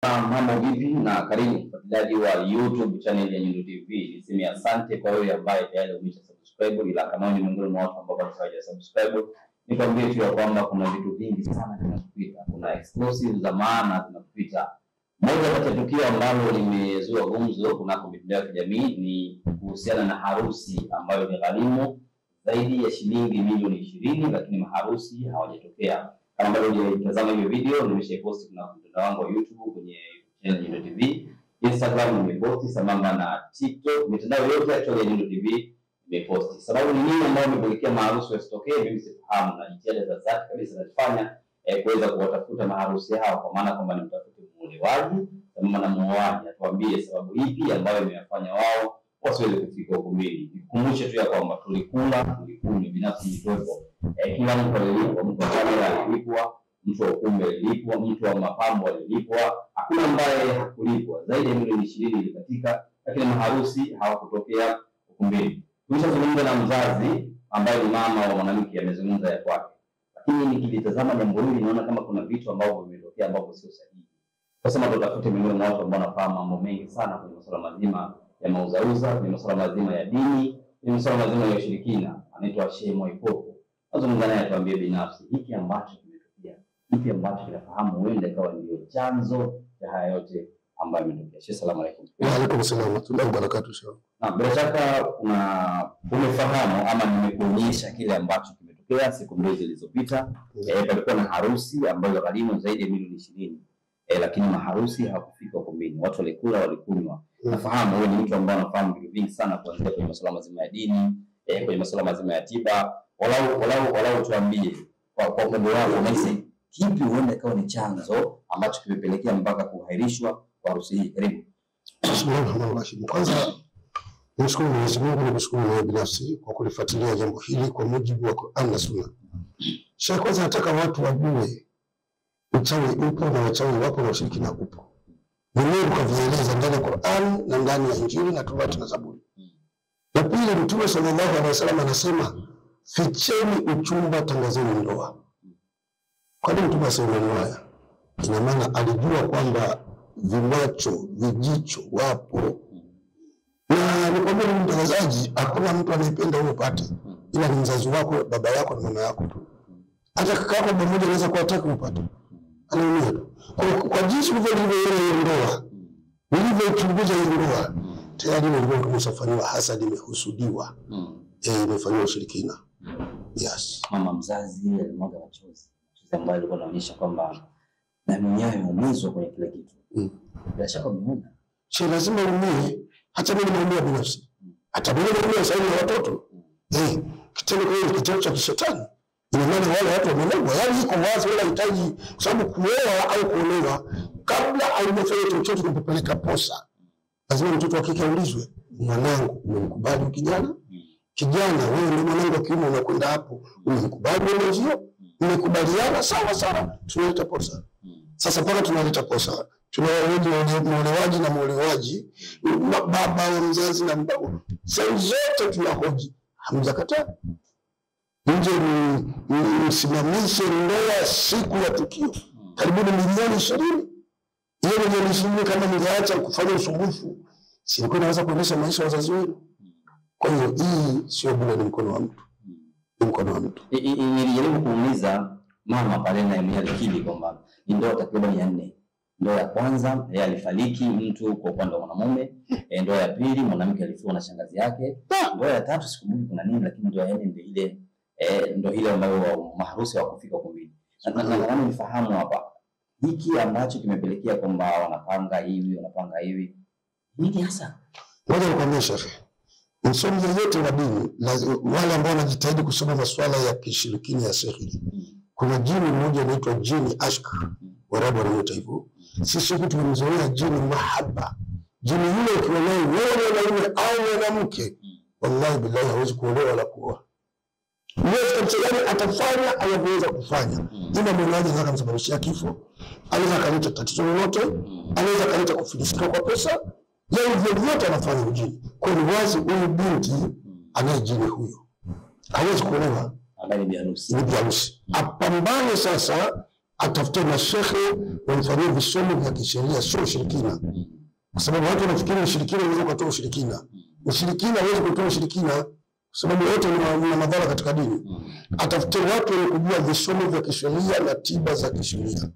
Mambo vipi na karibu mfuatiliaji wa YouTube channel ya Nyundo TV. Niseme asante kwa wewe ambaye tayari umesha subscribe, ila kama ni miongoni mwa watu ambao bado hawaja subscribe, nikwambie tu ya kwamba kuna vitu vingi sana vinakupita, kuna exclusive za maana zinakupita. Moja kati ya tukio ambalo limezua gumzo kunako mitandao ya kijamii ni kuhusiana na harusi ambayo ni gharimu zaidi ya shilingi milioni 20, lakini maharusi hawajatokea. Kama bado hujatazama hiyo video, nimeshaiposti kuna mtandao wangu wa YouTube kwenye channel Nyundo TV, Instagram nimeposti sambamba na TikTok, mitandao yote actually ya Nyundo TV nimeposti. Sababu ni nini ambayo imepelekea maharusi wasitokee? Mimi sifahamu, na jitihada za dhati kabisa nazifanya kuweza kuwatafuta maharusi hao, kwa maana kwamba nimtafute muolewaji sambamba na muoaji atuambie sababu ipi ambayo imewafanya wao wasiweze kufika ukumbini. Nikukumbushe tu ya kwamba tulikula, tulikunywa, binafsi nilikuwepo. Kila mtu alilipwa, mtu wa kamera alilipwa, mtu wa ukumbi alilipwa, mtu wa mapambo alilipwa, hakuna ambaye hakulipwa. Zaidi ya milioni 20 ilikatika, lakini maharusi hawakutokea ukumbini. Tulishazungumza na mzazi ambaye ni mama wa mwanamke, amezungumza ya kwake. Lakini nikilitazama jambo hili naona kama kuna vitu ambavyo vimetokea ambavyo sio sahihi. Sasa tutafute miongoni mwa watu ambao wanafahamu mambo mengi sana kwenye masuala mazima ya mauzauza, kwenye masuala mazima ya dini, kwenye masuala mazima ya ushirikina. Anaitwa Sheikh Mwaipopo. Nazungumza naye atuambie binafsi hiki ambacho kimetokea, hiki ambacho kinafahamu huenda ikawa ndio chanzo cha haya yote ambayo yametokea. Sheikh, salamu alaykum. Wa alaykum salaam wa rahmatullahi wa barakatuh. Na bila shaka umefahamu ama nimekuonyesha kile ambacho kimetokea siku mbili zilizopita. Palikuwa na harusi ambayo gharimu zaidi ya milioni 20. Lakini maharusi hawakufika ukumbini. Watu walikula, walikunywa. Nafahamu wewe ni mtu ambaye anafahamu vitu vingi sana kuanzia kwenye masuala mazima ya dini, kwenye masuala mazima ya tiba. Walau tuambie kwa upande wako unahisi kipi huenda ikawa ni chanzo ambacho kimepelekea mpaka kuhairishwa kwa harusi hii? Karibu. Bismillahirrahmanirrahim. Kwanza nimshukuru Mwenyezi Mungu na kushukuru wewe binafsi kwa kulifuatilia jambo hili kwa mujibu wa Qur'an na Sunna. Sheikh, kwanza nataka watu wajue uchawi upo na wachawi wapo na ushirikina upo. Ni Mungu kavieleza ndani ya Qur'an na ndani ya Injili na Torati na Zaburi. Na pili, Mtume sallallahu alaihi wasallam anasema ficheni uchumba, tangazeni ndoa. Kwa nini Mtume asema maneno haya? Ina maana alijua kwamba vimacho, vijicho wapo. Na nikwambie mtangazaji, hakuna mtu anayependa huo upate ila ni mzazi wako, baba yako na mama yako tu. Hata kaka yako mmoja anaweza kuwa hataki upate. Anaumia. Kwa jinsi ulivyoiona hiyo ndoa, ulivyochunguza hiyo ndoa, tayari ndio tumeshafanywa hasadi, imehusudiwa. Imefanywa ushirikina. Yes. Mama mzazi alimwaga machozi ambayo alikuwa anaonyesha kwamba na mwenyewe ameumizwa kwenye kile kitu. Bila shaka umeona. Si lazima uumie, hata mimi nimeumia binafsi. Hata mimi nimeumia sasa na watoto. Kitendo kile kitendo cha kishetani. Ina maana wale watu wamelogwa, yaani iko wazi, wala hitaji kwa sababu kuoa au kuolewa kabla haujafanya chochote kupeleka posa, lazima mtoto wa kike aulizwe, mwanangu umemkubali kijana? Kijana wewe ndio mwanangu wa kiume, unakwenda hapo, umemkubali mwenzio? Mmekubaliana sawa sawa, tunaleta posa. Sasa mpaka tunaleta posa, tunawahoji muolewaji na muolewaji, baba wa mzazi na mbabu, sasa zote tunahoji, hamjakataa. Nje msimamishe ndoa siku ya tukio. Karibuni milioni 20. Hiyo milioni 20 kama ningeacha kufanya usumbufu, silikuwa naweza kuendesha maisha ya wazazi wenu. Kwa hiyo hii sio bure, ni mkono wa mtu. Ni mkono wa mtu. Nilijaribu kuuliza mama pale na yeye alikiri kwamba ni ndoa takriban ya 4. Ndoa ya kwanza yeye alifariki mtu kwa upande wa mwanamume, ndoa ya pili mwanamke alifiwa na shangazi yake, ndoa ya tatu sikumbuki kuna nini, lakini ndoa ya nne ndio ile ndio ile ambayo maharusi hawakufika ukumbini. Na natamani nifahamu hapa hiki ambacho kimepelekea kwamba wanapanga hivi wanapanga hivi nini hasa? Ngoja nikwambie Sheikh, msomi yeyote wa dini, wale ambao wanajitahidi kusoma masuala ya kishirikina ya sihiri, kuna jini mmoja anaitwa jini ashk, Waarabu wanamuita hivyo. Sisi huku tumemzoea jini mahaba. Jini yule ukiwa naye wewe mwanaume au mwanamke, wallahi billahi hawezi kuolewa wala kuoa. Mwezi atafanya anavyoweza kufanya. Ila mwanadamu anaweza kumsababishia kifo, anaweza kaleta tatizo lolote, anaweza kaleta kufilisika kwa pesa, yeye vyovyote anafanya ujini. Kwa hiyo wazi huyu binti anaye jini huyo. Hawezi kuolewa. Ambaye ni bi harusi. Ni bi harusi. Apambane sasa Atafute mashehe wamfanyie visomo vya kisheria, sio ushirikina. Kwa sababu watu wanafikiri ushirikina unaweza kutoa ushirikina. Ushirikina huwezi kutoa ushirikina kwa sababu wote ni madhara katika dini. Atafute watu wenye kujua visomo vya kisheria na tiba za kisheria.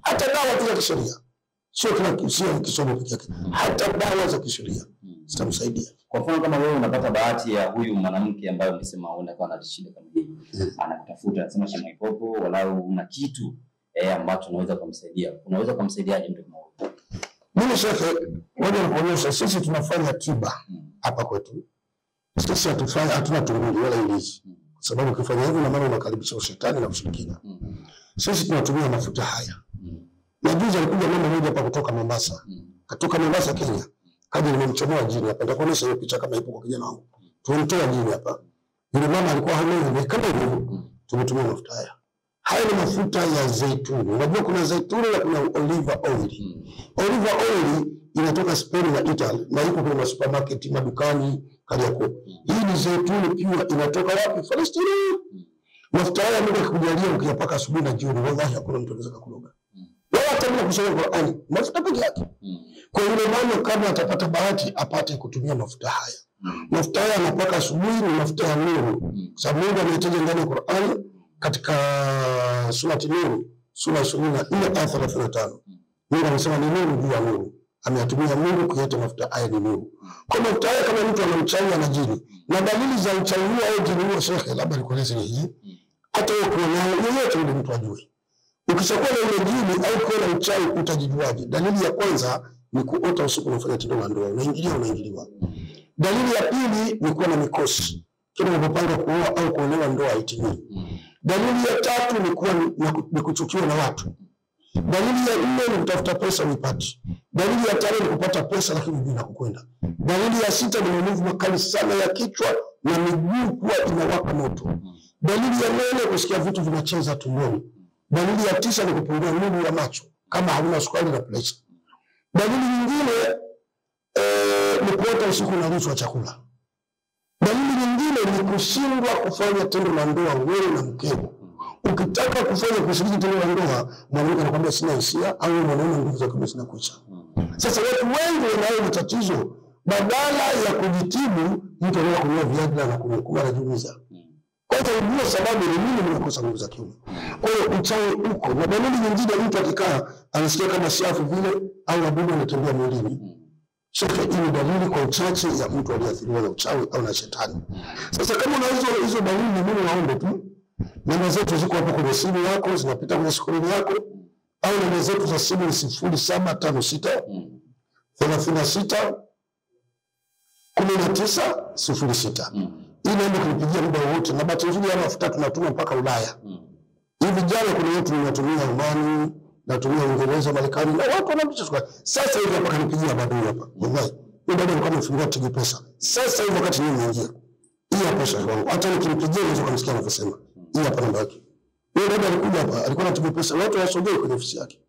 Hata dawa za kisheria. Sio kila sio kisomo pekee yake. Hata dawa za kisheria zitamsaidia. Kwa mfano kama wewe unapata bahati ya huyu mwanamke ambaye umesema unakuwa na shida kama hii, anakutafuta anasema Sheikh Mwaipopo, walau una kitu ambacho unaweza kumsaidia. Unaweza kumsaidiaje mtu kama huyu? Mimi shekhe, ngoja nikuonyeshe, sisi tunafanya tiba hapa kwetu. Sisi hatuna tunguli wala ilizi. Kwa sababu ukifanya hivyo na maana unakaribisha ushetani na ushirikina. Sisi tunatumia mafuta haya. Na juzi alikuja mama mmoja hapa kutoka Mombasa. Katoka Mombasa Kenya. Kaja nimemchomoa jini hapa. Nitakuonyesha hiyo picha kama ipo kwa kijana wangu. Tumemtoa jini hapa. Yule mama alikuwa hana kama hivyo. Tumetumia mafuta haya. Haya ni mafuta ya zeituni. Unajua kuna zeituni na kuna olive oil. Olive oil inatoka Spain na Italy na iko kwenye supermarket, madukani, Kariakoo. Hii ni zeituni pure, inatoka wapi? Palestina. Mafuta haya Mungu akikujalia ukiyapaka asubuhi na jioni, wallahi hakuna mtu anaweza kukuloga. Wala hata bila kusoma Qur'ani, mafuta peke yake. Kwa yule mama kama atapata bahati apate kutumia mafuta haya. Mafuta haya anapaka asubuhi ni mafuta ya nuru. Kwa sababu Mungu ametaja ndani ya Qur'ani katika surati Nuru, sura 24 aya 35. Mungu amesema ni nuru juu ya nuru. Ameyatumia Mungu kuleta mafuta haya ni nuru. Kwa mafuta haya kama mtu ana uchawi ana jini, na dalili za uchawi huo au jini huo shekhe, labda nikueleze ni hii. Hata wewe kuwa nayo yeyote yule mtu ajue. Ukishakuwa na ile jini au kuwa na uchawi utajijuaje? Dalili ya kwanza ni kuota usiku unafanya tendo la ndoa, unaingilia unaingiliwa. Dalili ya pili ni kuwa na mikosi. Kila unapopanga kuoa au kuolewa ndoa haitimii. Dalili ya tatu ni kuwa ni kuchukiwa na watu. Dalili ya nne ni kutafuta pesa uipate. Dalili ya tano ni kupata pesa lakini hujui unakokwenda. Dalili ya sita ni maumivu makali sana ya kichwa na miguu kuwa inawaka moto. Dalili ya nane kusikia vitu vinacheza tumboni. Dalili ya tisa ni kupungua nuru ya macho kama hauna sukari na presha. Dalili nyingine ni kuota usiku na rushwa chakula. Dalili nyingine ni kushindwa kufanya tendo la ndoa wewe na mkeo. Ukitaka kufanya kushiriki tendo la ndoa, mwanamke anakuambia sina hisia au mwanaume nguvu za kiume zinakwisha. Sasa watu wengi wanayo matatizo, badala ya kujitibu mtu anaenda kununua Viagra na kunywa anajiumiza. Kwanza ujue sababu ni nini mnakosa nguvu za kiume. Kwa hiyo uchawi uko. Na dalili nyingine mtu akikaa anasikia kama siafu vile au wadudu wanatembea mwilini. Shekhe, hii ni dalili kwa uchache ya mtu aliyeathiriwa na uchawi au na shetani. Sasa kama una hizo dalili, mimi naomba tu namba zetu ziko hapo kwenye simu yako, zinapita kwenye skrini yako, au namba zetu za simu ni 0756 36 19 06. Hii namba kunipigia muda wote, na bahati nzuri haya mafuta tunatuma mpaka Ulaya. Hivi jana kuna watu tunatumia Omani, natumia Uingereza, Marekani, na watu wanapisha sukari. Sasa hivi hapa kanipigia bado hapa. Wallahi. Huyu dada alikuwa amefungua Tigo Pesa. Sasa hivi wakati mimi naingia. Hii hapa shehe wangu. Hata nikimpigia unaweza kumsikia anavyosema. Hii hapa namba yake. Huyu dada alikuja hapa, alikuwa na Tigo Pesa. Watu wasogee kwenye ofisi yake.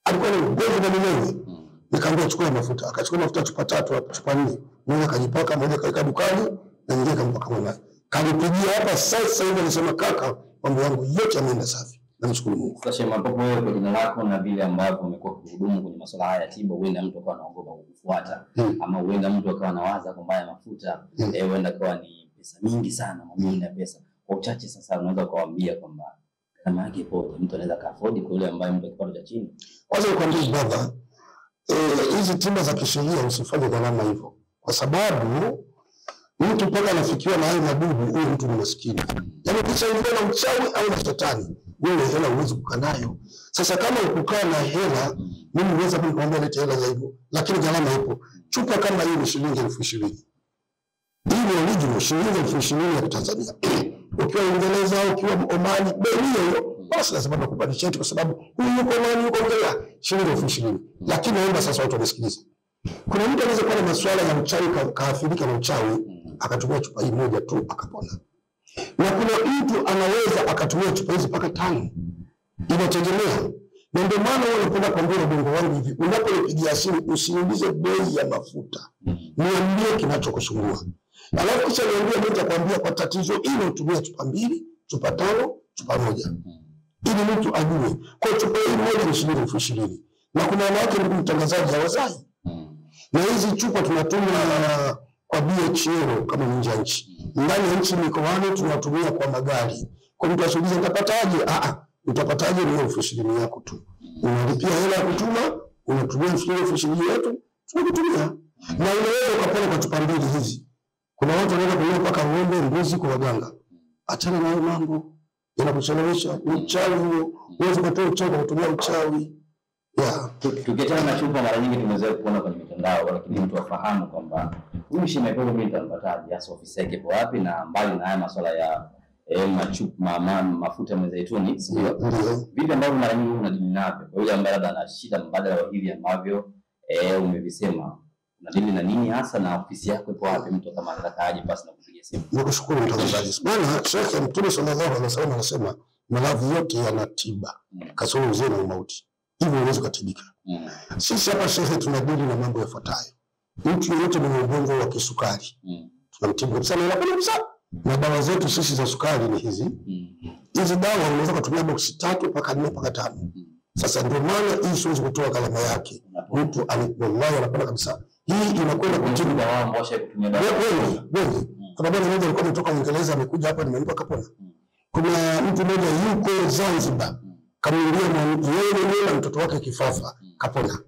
Alikuwa na ugonjwa na mwenyewe. Nikamwambia chukua mafuta. Akachukua mafuta chupa 3 hapo, chupa 4. Mmoja kajipaka, mmoja kaweka dukani na nyingine kampaka mwanae. Kanipigia hapa sasa hivi anasema kaka, mambo yangu yote yameenda safi. Namshukuru Mungu. Sasa Sheikh Mwaipopo, wewe kwa jina lako na vile ambavyo umekuwa kuhudumu kwenye masuala haya ya tiba, huenda mtu akawa anaogopa kukufuata ama huenda mtu akawa anawaza kwamba haya mafuta huenda akawa ni pesa mingi sana, mamilioni ya pesa. Kwa uchache sasa unaweza kuwaambia kwamba gharama yake ipoje, mtu anaweza ka-afford kwa yule ambaye mtu kipato cha chini? Kwanza nikwambie brother, hizi tiba za kisheria usifanye gharama hivyo, kwa sababu mtu mpaka anafikiwa na hayo madudu, huyo mtu ni maskini. Yaani ukishaingia na uchawi au na shetani, wewe hela huwezi kukaa nayo. Sasa kama ukukaa na hela, mimi huwezi kukwambia leta hela za hivyo, lakini gharama ipo. Chupa kama hii ni shilingi 20,000. Hii ni original shilingi 20,000 ya Tanzania. Ukiwa Uingereza, ukiwa Omani, bei hiyo basi lazima tukubadilishe kwa sababu huyu yuko Omani, yuko Uingereza, shilingi 20,000. Lakini naomba sasa watu wanisikilize. Kuna mtu anaweza kuwa na masuala ya uchawi, kaathirika na uchawi, akatumia chupa hii moja tu akapona. Na kuna mtu anaweza akatumia chupa hizi mpaka 5. Inategemea. Na ndio maana wewe unapenda kuambia ubongo wangu hivi, unaponipigia simu usiniulize bei ya mafuta. Niambie kinachokusumbua. Alafu kisha niambie, mimi nitakwambia kwa tatizo hilo tumia chupa 2, chupa 5, chupa 1. Ili mtu ajue. Kwa chupa hii moja ni shilingi 20,000. Na kuna wanawake, ndugu mtangazaji, hawazai. Na hizi chupa tunatuma kwa DHL kama ni nje ya nchi. Ndani ya nchi mikoani tunatumia kwa magari. Kwa mtu asiulize nitapataje? Utapataje ni 20,000 yako tu. Unalipia hela ya kutuma, unatumia 20,000 yetu, tunakutumia. Na unaweza ukapona kwa chupa mbili hizi. Kuna watu wanaweza kununua mpaka ng'ombe, mbuzi kwa waganga. Achana na hayo mambo. Yanakuchelewesha. Ni uchawi huo. Huwezi kutoa uchawi kwa kutumia uchawi. Tukiachana na chupa, mara nyingi tumezoea kuona kwenye mitandao, lakini mtu afahamu kwamba huyu Sheikh Mapogo mimi nitampataje, hasa ofisi yake ipo wapi, na mbali na haya masuala ya mafuta ya mzeituni, sio vipi ambavyo mara nyingi unadili navyo kwa yule ambaye labda ana shida mbadala wa hivi ambavyo umevisema, unadili na nini hasa na ofisi yako ipo wapi, mtu kama anataka aje basi na kupigia simu? Nikushukuru mtangazaji. Bwana Sheikh, Mtume sallallahu alaihi wasallam anasema maradhi yote yana tiba kasoro uzee na mauti. Hivyo unaweza kutibika. Sisi hapa Sheikh tunadili na mambo yafuatayo. Mtu yeyote mwenye ugonjwa wa kisukari tunamtibu kabisa na inapona kabisa. Na dawa zetu sisi za sukari ni hizi. Hizi dawa unaweza kutumia boksi 3 mpaka 4 mpaka 5. Sasa ndio maana hii siwezi kutoa gharama yake. Mtu wallahi anapona kabisa. Hii inakwenda kutibu dawa ambao kutumia dawa. Wengi. Kuna bwana mmoja alikuwa ametoka Uingereza amekuja hapa nimempa kapona. Kuna mtu mmoja yuko Zanzibar. Kamwambia yeye mwenyewe na mtoto wake kifafa kapona.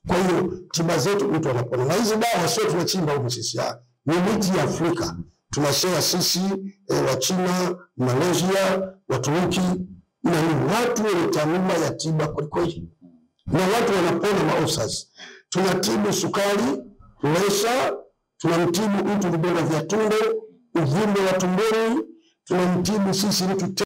Kwa hiyo tiba zetu mtu anapona. Na hizi dawa sio tunachimba huko sisi, ni miti ya Afrika. Tunashare sisi wa China, Malaysia, Waturuki, na ni watu wenye taaluma ya tiba kweli. Na watu wanapona maulcers. Tunatibu sukari, presha, tunamtibu mtu vidonda vya tumbo, uvimbe wa tumboni, tunamtibu sisi mtu